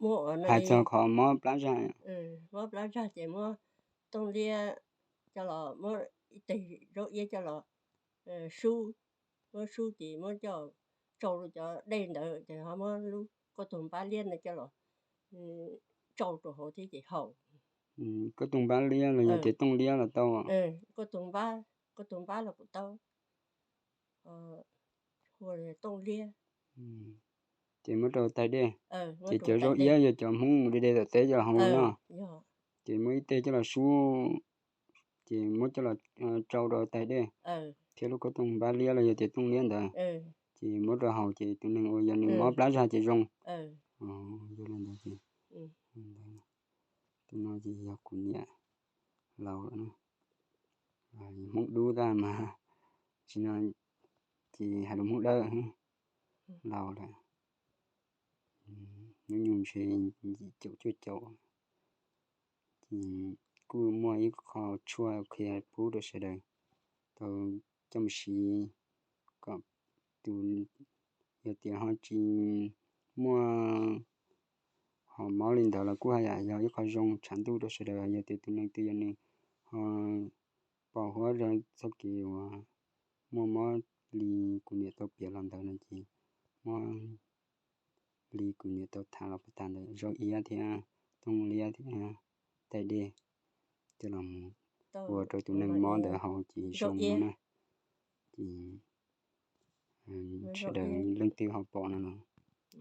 Hais txog qhov mob plab zag, mob plab zag ces muab tooj liab coj los, muab ib teg zaub iab coj los sub, muab sub ces muab coj tsau rau cov dej ntawd ces ho muab lub kauj toog npab liab no coj los tsau rau hauv thiab ces haus. Kauj toog npab liab los yog tias tooj liab los tau? Kauj toog npab los kuj tau, hu tooj liab. Ces muab rau taig dej, ces cov zaub iab yog cov Hmoob mus de de tom teb coj los haus no. Ces muab ib teg coj los sub, ces muab coj los tsau rau taig dej, thiab lub kauj toog npab liab los yog tias tooj liab ntawd, ces muab rau haus ces tus neeg uas yog nws mob plab zag ces zoo. Yog li ntawd ces, tus no ces yog kuv niam laus lawm, Hmoob dub tag mas, tsis no ces hais lus Hmoob Dawb, laus lawm, hnub nyoog ntshe yim caum cuaj caum. Ces kuj muaj ib qho tshuaj qhia pub rau sawv daws tau coj mus siv kom tus, yog tias ho tsis muaj ho mob li ntawd los kuj haj yam yog ib qho zoo tshav ntuj rau sawv daws. Yog tias tus neeg twg yog nws ho pom huab txoj kev uas muaj mob li kuv niam tau piav los ntawd no ces muab li kuv niam tau tham los puag ta ntawd, zaub iab thiab tooj liab thiab taig dej coj los mus ua rau tus neeg mob ntawd haus ces zoo na. Ces sawv daws leej twg ho pom no los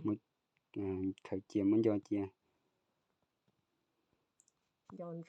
muab khaws cia muab nco cia.